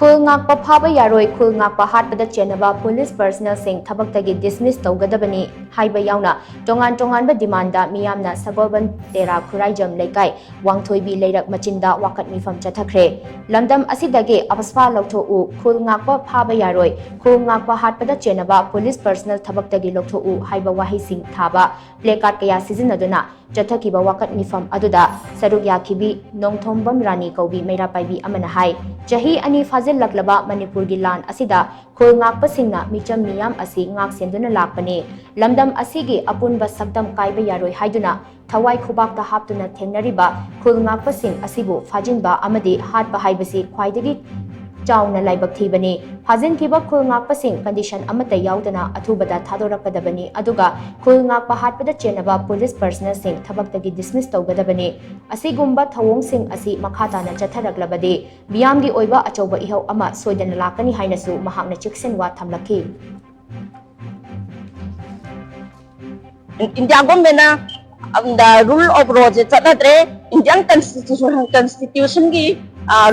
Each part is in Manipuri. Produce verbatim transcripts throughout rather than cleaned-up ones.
ꯈꯨꯜ ꯉꯥꯛꯄ ꯐꯥꯕ ꯌꯥꯔꯣꯏ, ꯈꯨꯜ ꯉꯥꯛꯄ ꯍꯥꯠꯄꯗ ꯆꯦꯟꯅꯕ ꯄꯨꯂꯤꯁ ꯄꯔꯁꯅꯦꯜꯁꯤꯡ ꯊꯕꯛꯇꯒꯤ ꯗꯤꯁꯃꯤꯁ ꯇꯧꯒꯗꯕꯅꯤ ꯍꯥꯏꯕ ꯌꯥꯎꯅ ꯇꯣꯉꯥꯟ ꯇꯣꯉꯥꯟꯕ ꯗꯤꯃꯥꯟꯗ ꯃꯤꯌꯥꯝꯅ ꯁꯒꯣꯜꯕꯟ ꯇꯦꯔꯥ ꯈꯨꯔꯥꯏꯖꯝ ꯂꯩꯀꯥꯏ ꯋꯥꯡꯊꯣꯏꯕꯤ ꯂꯩꯔꯛ ꯃꯆꯤꯟꯗ ꯋꯥꯀꯠ ꯃꯤꯐꯝ ꯆꯠꯊꯈ꯭ꯔꯦ꯫ ꯂꯝꯗꯝ ꯑꯁꯤꯗꯒꯤ ꯑꯄꯁꯄꯥ ꯂꯧꯊꯣꯛꯎ, ꯈꯨꯜ ꯉꯥꯛꯄ ꯐꯥꯕ ꯌꯥꯔꯣꯏ, ꯈꯨꯜ ꯉꯥꯛꯄ ꯍꯥꯠꯄꯗ ꯆꯦꯟꯅꯕ ꯄꯨꯂꯤꯁ ꯄꯔꯁꯅꯦꯜ ꯊꯕꯛꯇꯒꯤ ꯂꯧꯊꯣꯛꯎ ꯍꯥꯏꯕ ꯋꯥꯍꯩꯁꯤꯡ ꯊꯥꯕ ꯄ꯭ꯂꯦꯀꯥꯔꯗ ꯀꯌꯥ ꯁꯤꯖꯤꯟꯅꯗꯨꯅ ꯆꯠꯊꯈꯤꯕ ꯋꯥꯀꯠ ꯃꯤꯐꯝ ꯑꯗꯨꯗ ꯁꯔꯨꯛ ꯌꯥꯈꯤꯕꯤ ꯅꯣꯡꯊꯣꯝꯕꯝ ꯔꯥꯅꯤ ꯀꯧꯕꯤ ꯃꯩꯔꯥ ꯄꯥꯏꯕꯤ ꯑꯃꯅ ꯍꯥꯏ, ꯆꯍꯤ ꯑꯅꯤ ꯐꯥꯖꯤꯜꯂꯛꯂꯕ ꯃꯅꯤꯄꯨꯔꯒꯤ ꯂꯥꯟ ꯑꯁꯤꯗ ꯈꯨꯜ ꯉꯥꯛꯄꯁꯤꯡꯅ ꯃꯤꯆꯝ ꯃꯤꯌꯥꯝ ꯑꯁꯤ ꯉꯥꯛ ꯁꯦꯟꯗꯨꯅ ꯂꯥꯛꯄꯅꯤ꯫ ꯂꯝꯗꯝ ꯑꯁꯤꯒꯤ ꯑꯄꯨꯟꯕ ꯁꯛꯇꯝ ꯀꯥꯏꯕ ꯌꯥꯔꯣꯏ ꯍꯥꯏꯗꯨꯅ ꯊꯋꯥꯏ ꯈꯨꯕꯥꯛꯇ ꯍꯥꯞꯇꯨꯅ ꯊꯦꯡꯅꯔꯤꯕ ꯈꯨꯜ ꯉꯥꯛꯄꯁꯤꯡ ꯑꯁꯤꯕꯨ ꯐꯥꯖꯤꯟꯕ ꯑꯃꯗꯤ ꯍꯥꯠꯄ ꯍꯥꯏꯕꯁꯤ ꯈ꯭ꯋꯥꯏꯗꯒꯤ ꯆꯥꯎꯅ ꯂꯥꯏꯕꯛ ꯊꯤꯕꯅꯤ꯫ ꯐꯥꯖꯤꯟꯈꯤꯕ ꯈꯨꯜ ꯉꯥꯛꯄꯁꯤꯡ ꯀꯟꯗꯤꯁꯟ ꯑꯃꯠꯇ ꯌꯥꯎꯗꯅ ꯑꯊꯨꯕꯗ ꯊꯥꯗꯣꯔꯛꯀꯗꯕꯅꯤ, ꯑꯗꯨꯒ ꯈꯨꯜ ꯉꯥꯛꯄ ꯍꯥꯠꯄꯗ ꯆꯦꯟꯅꯕ ꯄꯨꯂꯤꯁ ꯄꯔꯁꯅꯦꯜꯁꯤꯡ ꯊꯕꯛꯇꯒꯤ ꯗꯤꯁꯃꯤꯁ ꯇꯧꯒꯗꯕꯅꯤ꯫ ꯑꯁꯤꯒꯨꯝꯕ ꯊꯧꯑꯣꯡꯁꯤꯡ ꯑꯁꯤ ꯃꯈꯥ ꯇꯥꯅ ꯆꯠꯊꯔꯛꯂꯕꯗꯤ ꯃꯤꯌꯥꯝꯒꯤ ꯑꯣꯏꯕ ꯑꯆꯧꯕ ꯏꯍꯧ ꯑꯃ ꯁꯣꯏꯗꯅ ꯂꯥꯛꯀꯅꯤ ꯍꯥꯏꯅꯁꯨ ꯃꯍꯥꯛꯅ ꯆꯦꯛꯁꯤꯟꯋꯥ ꯊꯝꯂꯛꯈꯤ꯫ ꯏꯟꯗꯤꯌꯥ ꯒꯣꯔꯃꯦꯟꯅ ꯔꯨꯜ ꯑꯣꯐ ꯂꯣꯁꯦ ꯆꯠꯅꯗ꯭ꯔꯦ, ꯏꯟꯗꯤꯌꯥꯟ ꯀꯟꯁꯇꯤꯇ꯭ꯌꯨꯁꯟꯒꯤ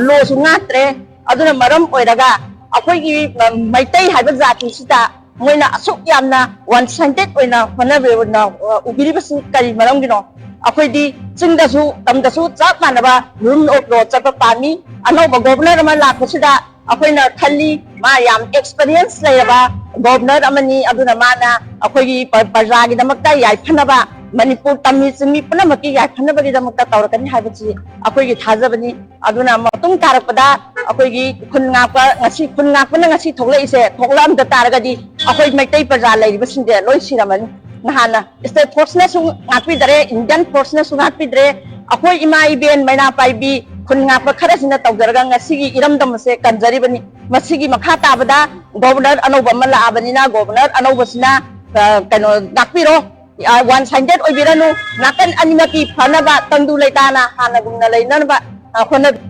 ꯂꯣꯁꯨ ꯉꯥꯛꯇ꯭ꯔꯦ꯫ ꯑꯗꯨꯅ ꯃꯔꯝ ꯑꯣꯏꯔꯒ ꯑꯩꯈꯣꯏꯒꯤ ꯃꯩꯇꯩ ꯍꯥꯏꯕ ꯖꯥꯇꯤꯁꯤꯗ ꯃꯣꯏꯅ ꯑꯁꯨꯛ ꯌꯥꯝꯅ ꯋꯥꯟ ꯁꯥꯏꯗꯦꯠ ꯑꯣꯏꯅ ꯍꯣꯠꯅꯕ ꯎꯕꯤꯔꯤꯕꯁꯤ ꯀꯔꯤ ꯃꯔꯝꯒꯤꯅꯣ? ꯑꯩꯈꯣꯏꯗꯤ ꯆꯤꯡꯗꯁꯨ ꯇꯝꯗꯁꯨ ꯆꯞ ꯃꯥꯟꯅꯕ ꯔꯨꯜ ꯑꯣꯐ ꯂꯣ ꯆꯠꯄ ꯄꯥꯝꯃꯤ꯫ ꯑꯅꯧꯕ ꯒꯣꯕꯔꯅꯔ ꯑꯃ ꯂꯥꯛꯄꯁꯤꯗ ꯑꯩꯈꯣꯏꯅ ꯈꯜꯂꯤ, ꯃꯥ ꯌꯥꯝ ꯑꯦꯛꯁꯄꯔꯤꯌꯦꯟꯁ ꯂꯩꯔꯕ ꯒꯣꯕꯔꯅꯔ ꯑꯃꯅꯤ꯫ ꯑꯗꯨꯅ ꯃꯥꯅ ꯑꯩꯈꯣꯏꯒꯤ ꯄ꯭ꯔꯖꯥꯒꯤꯗꯃꯛꯇ ꯌꯥꯏꯐꯅꯕ, ꯃꯅꯤꯄꯨꯔ ꯇꯝꯃꯤ ꯆꯤꯡꯃꯤ ꯄꯨꯝꯅꯃꯛꯀꯤ ꯌꯥꯏꯐꯅꯕꯒꯤꯗꯃꯛꯇ ꯇꯧꯔꯛꯀꯅꯤ ꯍꯥꯏꯕꯁꯤ ꯑꯩꯈꯣꯏꯒꯤ ꯊꯥꯖꯕꯅꯤ꯫ ꯑꯗꯨꯅ ꯃꯇꯨꯡ ꯇꯥꯔꯛꯄꯗ ꯑꯩꯈꯣꯏꯒꯤ ꯈꯨꯟ ꯉꯥꯛꯄ ꯉꯁꯤ ꯈꯨꯟ ꯉꯥꯛꯄꯅ ꯉꯁꯤ ꯊꯣꯛꯂꯛꯏꯁꯦ ꯊꯣꯛꯂꯛꯑꯝꯗ ꯇꯥꯔꯒꯗꯤ ꯑꯩꯈꯣꯏ ꯃꯩꯇꯩ ꯄ꯭ꯔꯖꯥ ꯂꯩꯔꯤꯕꯁꯤꯡꯁꯦ ꯂꯣꯏ ꯁꯤꯔꯝꯃꯅꯤ꯫ ꯅꯍꯥꯟꯅ ꯁ꯭ꯇꯦꯠ ꯐꯣꯔꯁꯅꯁꯨ ꯉꯥꯛꯄꯤꯗꯔꯦ, ꯏꯟꯗꯤꯌꯟ ꯐꯣꯔꯁꯅꯁꯨ ꯉꯥꯛꯄꯤꯗ꯭ꯔꯦ꯫ ꯑꯩꯈꯣꯏ ꯏꯃꯥ ꯏꯕꯦꯟ ꯃꯩꯔꯥ ꯄꯥꯏꯕꯤ ꯈꯨꯟ ꯉꯥꯛꯄ ꯈꯔꯁꯤꯅ ꯇꯧꯖꯔꯒ ꯉꯁꯤꯒꯤ ꯏꯔꯝꯗꯝ ꯑꯁꯦ ꯀꯟꯖꯔꯤꯕꯅꯤ꯫ ꯃꯁꯤꯒꯤ ꯃꯈꯥ ꯇꯥꯕꯗ ꯒꯣꯕꯔꯅꯔ ꯑꯅꯧꯕ ꯑꯃ ꯂꯥꯛꯑꯕꯅꯤꯅ ꯒꯣꯕꯔꯅꯔ ꯑꯅꯧꯕꯁꯤꯅ ꯀꯩꯅꯣ ꯉꯥꯛꯄꯤꯔꯣ꯫ ꯋꯥꯟ ꯁꯥꯏꯗꯦꯠ ꯑꯣꯏꯕꯤꯔꯅꯨ, ꯅꯥꯀꯟ ꯑꯅꯤꯃꯛꯀꯤ ꯐꯅꯕ ꯇꯪꯗꯨ ꯂꯩꯇꯥꯅ ꯍꯥꯟꯅꯒꯨꯝꯅ ꯂꯩꯅꯅꯕ ꯍꯣꯠꯅꯕꯤꯌꯨ꯫